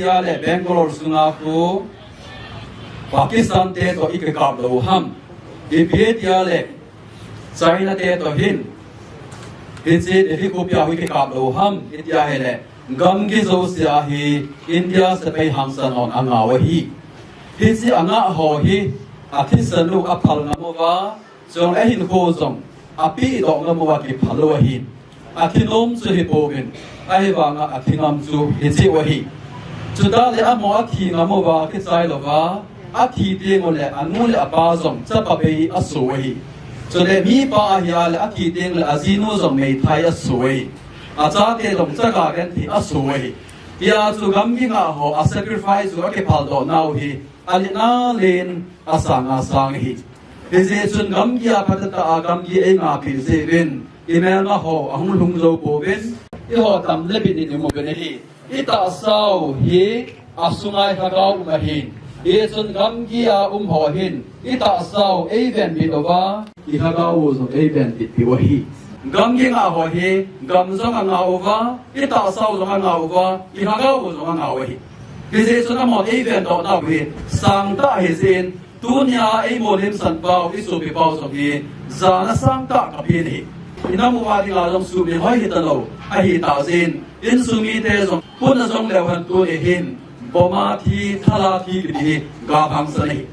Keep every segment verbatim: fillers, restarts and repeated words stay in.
Tia le Bangalore sunga khu Pakistan te toh i kikap lou ham? Ipi tia le China te toh hin, hiche Delhi khopia hi kikap lou ham? Itia hile, gamgi jousea hi India sepai hangsan hon angah u ahi. Hiche angah ho hi, athisan u aphal ngam uva, chule ahinkho jong apehdoh ngam uva kiphal u ahi. Athi nom chu hipouvin, ahivanga athi ngam chu hiche u ahi. Chuteng le amaho athi ngam uva kichai louva, athi teng ule anu le apa jong chapa bei aso u ahi. Chule mipa ahia le athi teng le ajinu jong meithai aso u ahi. Achate jong chaga genthei aso u ahi. Hijeh chun gamgi ngah ho a sacrifice u akiphaldoh nau hi, alina len asanga sang ahi. Hijeh chun gamgi a phatah a gamgi eingah peh jeh uvin, imelma ho ahung lhung jou pouvin, eiho tam le bit in i um uvin ahi. I tahsa u hi asunga i lhagao um ahin. Hijeh chun gamgi a um ho hin, i tahsa u eivenbit uva, i lhagao u jong eivenbit peh u ahi. Gamgi ngah ho hi, gam jong angah uva, i tahsa u jong angah uva, i lhagao u jong angah u ahi. Hijeh chun amahon eivendoh nau hi, sangtah ahi jeh in, tunia eimu limsan pau, i sopi pau jong hi, jana sangtah kapeh in ahi. I nam uva dinga jong suhmil hoi hita lou, ahitah jeh in, insung mite jong, puna jong leu hen tuni hin, bomb a thi, thal a thi kiti hi, gal hangsan ahi.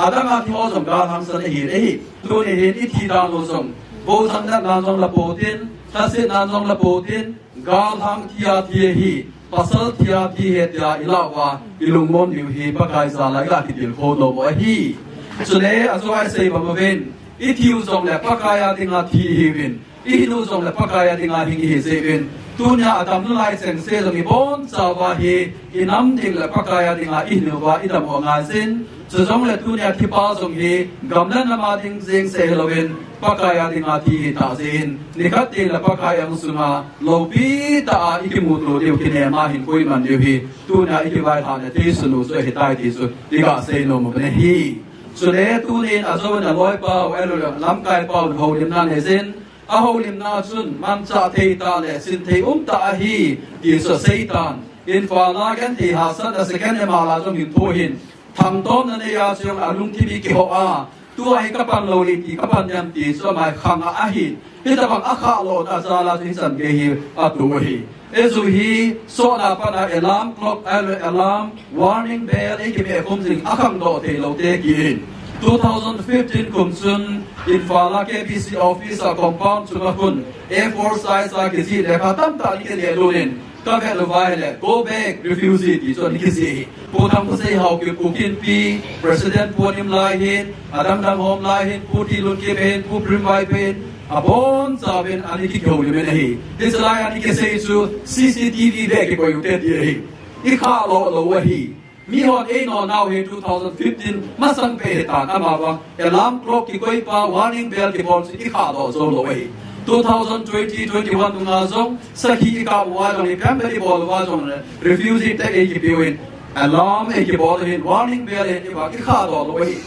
Adang a thi ho jong gal hangsan ahi, ahi. Tuni hin, i thi dan u jong, bousang natna jong la pouvin, lhasetna jong la pouvin, Galhang thi a thi ahi, pasal thi a thi ahi tia i lah uva, i lungmon diu hi, Pakai jal a i lah kitilkhou nom u ahi. Chule, ajo a i sei bang uvin, i thi u jong le Pakai a dinga thi ihiuvin, i hing u jong le Pakai a dinga hing ihi jeh uvin. Tunia adam nalai chengse jong i bonchauva hi, i nam ding le Pakai a dinga i hing uva, i dam u angai jin. Chujong le tunia thipa jong hi, gam le nam a ding jeng seh hilouvin, Pakai a dinga thi ahitah jeh in, nikhat teng le Pakai angsunga, loupi tah a i kimuto diu kinem a hinkho i man diu hi, tunia i kivailhahna thei sunu chu ahitai ti chu, i gasei nom u ahi. Chule tunin ajouvin aloipa u, ahilou le lamkaipa u houlimna nei jin, ahoulimna chun manchah thei tah le sin thei um tah ahi, ti chu asei tan. Imphal a genthei hahsatna second M R la jong hin thu hin, Thangtomna nei a chu jong alungthim hi kihoh a, tua hi kapan lou ding ti, kapan ding ti chu ama khang a ahi. Hitabang akhah lohna jal a chu hichan gei hi atu ahi. Eiju hi, sotna pat a alarm clock, alarm, warning bell, eikimeh khum jing, akhangdoh thei lou te kihi in. Two thousand fifteen kum chun, Imphal a K B C office a compound chunga khun, A four size a kijih lekha tamtah ana kineh lut in, Kavet lou uva ahile, go back, refugee ti chu ana kijih ahi. Pu Thangkhosei Haokip, Pu Kinpi, President Pu Anim lai hin, adang dang hom lai hin, Pu Tilun Kip hin, Pu Primvaiphei hin, abonchauvin ana kihoulim in ahi. Hiche lai a ana kisei chu C C T V veh kikoi u hite ti ahi. I khah lo lou ahi. Mihon einoh nau hi two thousand fifteen masang peh ahitan, amavang alarm clock kikoi pa, warning bell kibol chu i khah doh jou lou ahi. Two thousand twenty, twenty-one dunga jong, sakhi i kap uva jong, i pamphlet i bol uva jong le, refugee tag eikipe uvin, alarm eikibol uvin, warning bell eikibol, i khah doh lou ahi.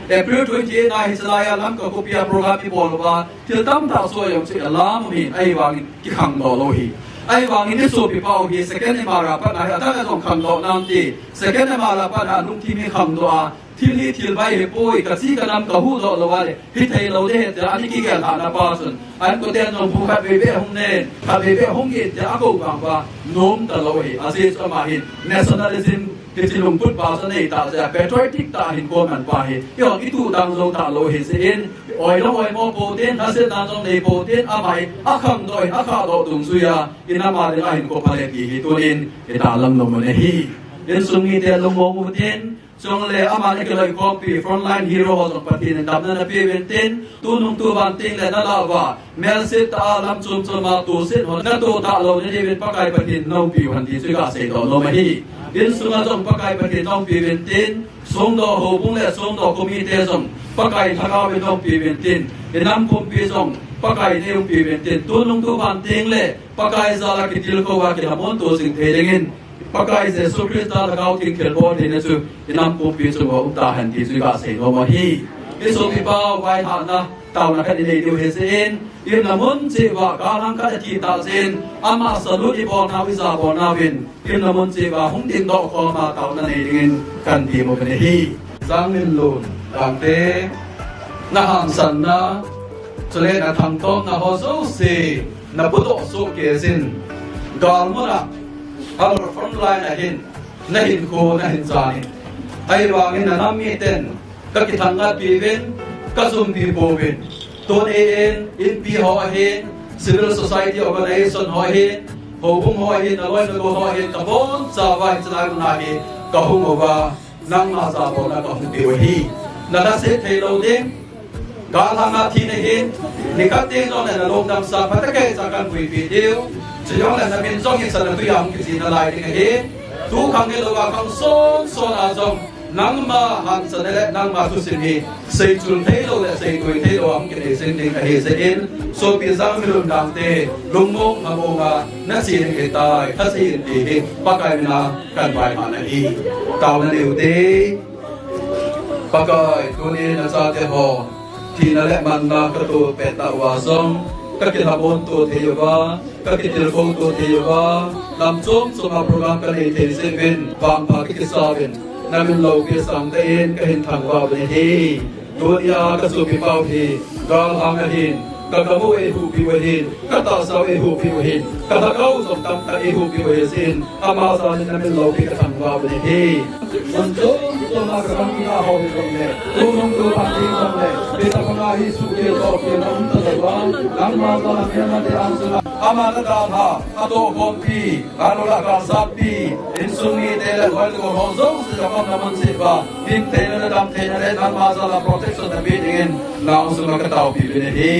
April twenty-eight na hiche lai a Lamka khopi a program i bol uva, thil tamtah soh jong chu alarm ahin, ahivangin kikhangdoh lou ahi. Ahivangin i sopipa u hi second M R a pat na hi, adang a jong khangdoh nante, second M R a pat na lungthim hi khangdoh a, Thil hi thil bai hipoi, kachi kanam kahuhdoh lou a le, hithei lou ding ahi tia, ana kigel lhahna pa chun, a inkoten jong bu khatvei beh hung nen, khatvei beh hung in tia akou vang uva, nom talou ahi, ajeh chu ama hin, nationalism, hiche lungput pa chu anei tah jeh a, patriotic tah hinkho aman pa hi, eihon ituh tang jou talou ahi jeh in, oi jong oimo pou tin, lhasetna jong nei pou tin, ama hi, akhangdoh in, akhahdoh dungjuia, inam a dinga hinkho pha le ti hi tunin, italang nom u ahi. Insung mite lungmong u tin, Chule ama ana kiloikhompi frontline hero ho jong Pathen in damna napeh uvin tin, tunung tuvan tengle nalah uva, melset tah a lam chom chom a toset ho natoh talou nadiuvin Pakai Pathen in naumpiu hen ti chu iga seidoh nom ahi. Insunga jong Pakai Pathen in naumpiu hen tin, songdoh houbung le songdoh committee jong Pakai Lhagao in naumpiu hen tin, inam pumpi jong Pakai in eiumpiu hen tin, tunung tuvan tengle Pakai jal a kitilkhou a kilhamon to jing thei dingin, Pakai Jesu Christa Lhagao thengthil bol theina chu inam pumpi chunga um tahen ti chu iga seinom ahi. Isopipa vaihomna taona khat inei diu ahi jeh in, iumna mun cheh uva galhang khat athi tah jeh in, ama salute ibol nau, ija bol nauvin, iumna mun cheh uva hung dingdoh khom a taona nei dingin kahin temmu ahi. Jangminlun Gangte, na hangsanna, chule na thangtomna ho jouse, na pudoh soh kei jin, galmun a, a front line a hin, na hinkho, na hin jan in. Ahivangin na nam miten, ka kithangatpi uvin, ka sumpi pouvin. Tun in, inpi ho ahin, civil society organization ho ahin, houbung ho ahin, na loi na gol ho ahin, ka bonchauva hiche lai mun a hi, ka hung uva, nangma jabolna ka hung peh u ahi. Na lhaset thei lou ding, galhang a thi nahin, nikhat teng jongle na lungdam sah phatah kei cha kahin puipeh diu. Chujongle na min jong hiche na tui a hung kichai nalai ding ahi. Tu khang hilouva khang son son a jong, nangma hangsan le nangma thusim hi seichul theilou le seitoi theilou a hung kinei jing ding ahi jeh in, sopi Jangminlun Gangte, lungmong lhamong a na che ding ahitai, lhasam in ti hi Pakai min a kahin vaihom ahi. Taona nei ute. Pakai, tuni na chate ho thina le manna ka toh pet tah uva jong, ka kilhamon to thei uva, ka kitilkhou to thei uva, lam chom chom a program ka nei thei jeh uvin, vangpha ka kisa uvin, na min loupi sangtah in ka hin thangvah uvin ahi. Tunia ka sopipa u hi, galhang ahin, ka gam u eihuhpi u ahin, ka tahsa u eihuhpi u ahin, ka lhagao jong tamtah eihuhpi u ahi jeh in, ama jal in na min loupi ka thangvah uvin ahi. Mun chom chom a ka gamgi a hou hijongle, tunung tupan hijongle, pita panga hi suhkhel tohkhel na um talou va, nangma jal a melma te angsunga, ama na dalha, atohkhompi, ahilouleh agalsatpi, insung mite le loi le gol ho jouse jong aumna mun cheh uva, hing theina le dam theina le nangma jal a protection na pe dingin, na angsunga ka taopi uvin ahi.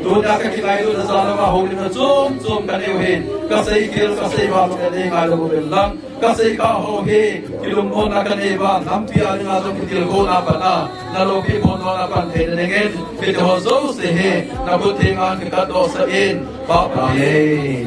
Tunia ka kingailutna jal uva houlimna chom chom ka nei u ahin, ka seikhel, ka seivah le nei ngailou uvin lang, ka seikhah ho hi, kilungmonna ka nei uva, nampi a dinga jong kitilkhouna pan a, na loupi phondohna pan theina dingin, hiti ho jouse hi, na khut thenga ka katdohsah in, Pakai.